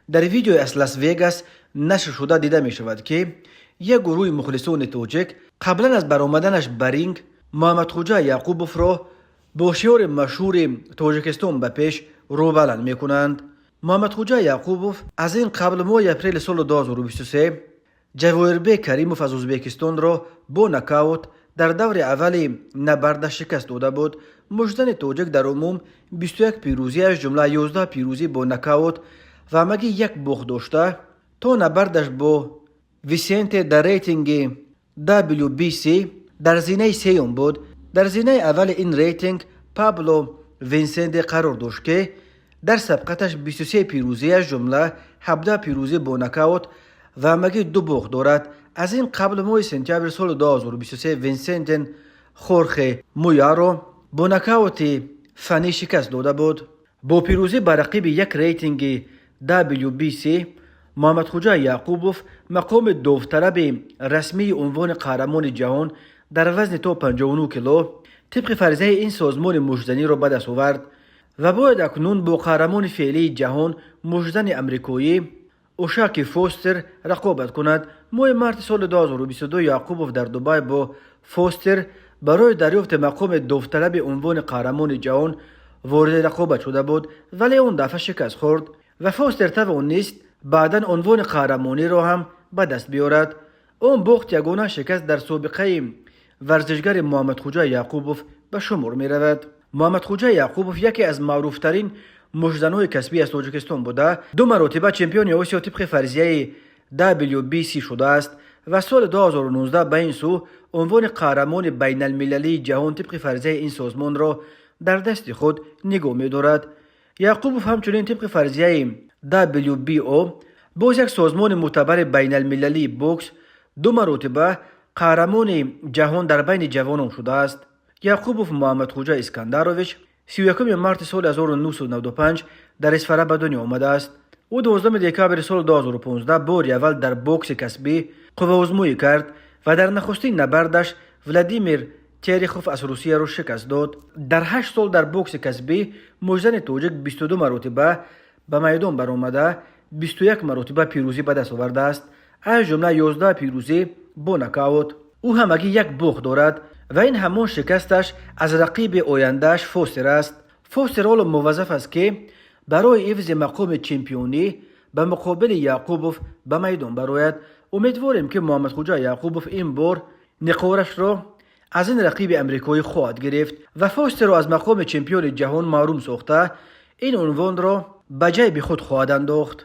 Дар видеои аз Лас-Вегас нашр шуда дида мешавад, ки як гурӯҳи мухлисони тоҷик қаблан аз баромаданаш ба ринг Муҳаммадхуҷа Яқубовро бо шиори машҳури «Тоҷикистон ба пеш» рӯбаланд мекунанд. Муҳаммадхуҷа Яқубов аз ин қабл моҳи апрели соли 2023 Ҷавоҳирбек Каримов аз Ӯзбекистонро бо нокаут дар даври аввали набарда шикаст дода буд. Муштзани тоҷик дар умум 21 пирӯзӣ, аз ҷумла 11 пирӯзӣ бо нокаут ва ҳамагӣ як бохт дошта, то набардаш бо Висенте дар рейтинги WBC дар зинаи сеюм буд. Дар зинаи аввали ин рейтинг Пабло Винсенте қарор дошт, ки дар сабқаташ 23 пирӯзӣ, аз ҷумла 17 пирӯзӣ бо нокаут ва ҳамагӣ ду бохт дорад. Аз ин қабл моҳи сентябри соли 2023 Винсентен Хорхе Муяро бо нокаути фаннӣ шикаст дода буд. Бо пирӯзӣ ба рақиби як рейтинги WBC Муҳаммадхуҷа Яқубов мақоми довталаби расмии унвони қаҳрамони ҷаҳон дар вазни то 59 кило тибқи фарзияи ин созмони муштзаниро ба даст овард ва бояд акнун бо қаҳрамони феълии ҷаҳон, муштзани амрикоӣ Ошаки Фостер, рақобат кунад. Моҳи марти соли 2022 Яқубов дар Дубай бо Фостер барои дарёфти мақоми довталаби унвони қаҳрамони ҷаҳон вориди рақобат шуда буд, вале он дафъа шикаст хӯрд ва Фостер тавонист баъдан унвони қаҳрамониро ҳам ба даст биёрад. Он бохт ягона шикаст дар собиқаи варзишгари Муҳаммадхуҷа Яқубов ба шумор меравад. Муҳаммадхуҷа Яқубов яке аз маъруфтарин муштзанҳои касбӣ аз Тоҷикистон буда, ду маротиба чемпиони Осиё тибқи фарзияи WBC шудааст ва соли 2019 ба ин сӯ унвони қаҳрамони байналмилалии ҷаҳон тибқи фарзияи ин созмонро дар дасти худ нигоҳ медорад. Яқубов ҳамчунин тибқи фарзияи WBO, боз як созмони мӯътабари байналмилалии бокс, ду маротиба қаҳрамони ҷаҳон дар байни ҷавонон шудааст. Яқубов Муҳаммадхуҷа Искандарович 31 марти соли 1995 дар Исфара ба дунё омадааст. Ӯ 12 декабри соли 2015 бори аввал дар бокси касбӣ қувваозмоӣ кард ва дар нахустин набардаш Владимир Терехов аз Русияро шикаст дод. Дар 8 сол дар бокси касбӣ муштзани тоҷик 22 маротиба ба майдон баромада, 21 маротиба пирӯзӣ ба даст овардааст, аз ҷумла 11 пирӯзӣ бо нокаут. Ӯ ҳамагӣ як бохт дорад ва ин ҳамон шикасташ аз рақиби ояндааш Фостер аст. Фостер ҳоло муваззаф аст, ки барои ҳифзи мақоми чемпионӣ ба муқобили Яъқубов ба майдон барояд. Умедворем, ки Муҳаммадхуҷа Яъқубов ин бор ниқорашро аз ин рақиби амрикоӣ хоҳад гирифт ва Фостерро аз мақоми чемпиони ҷаҳон маҳрум сохта, ин унвонро ба ҷайби худ хоҳад андохт.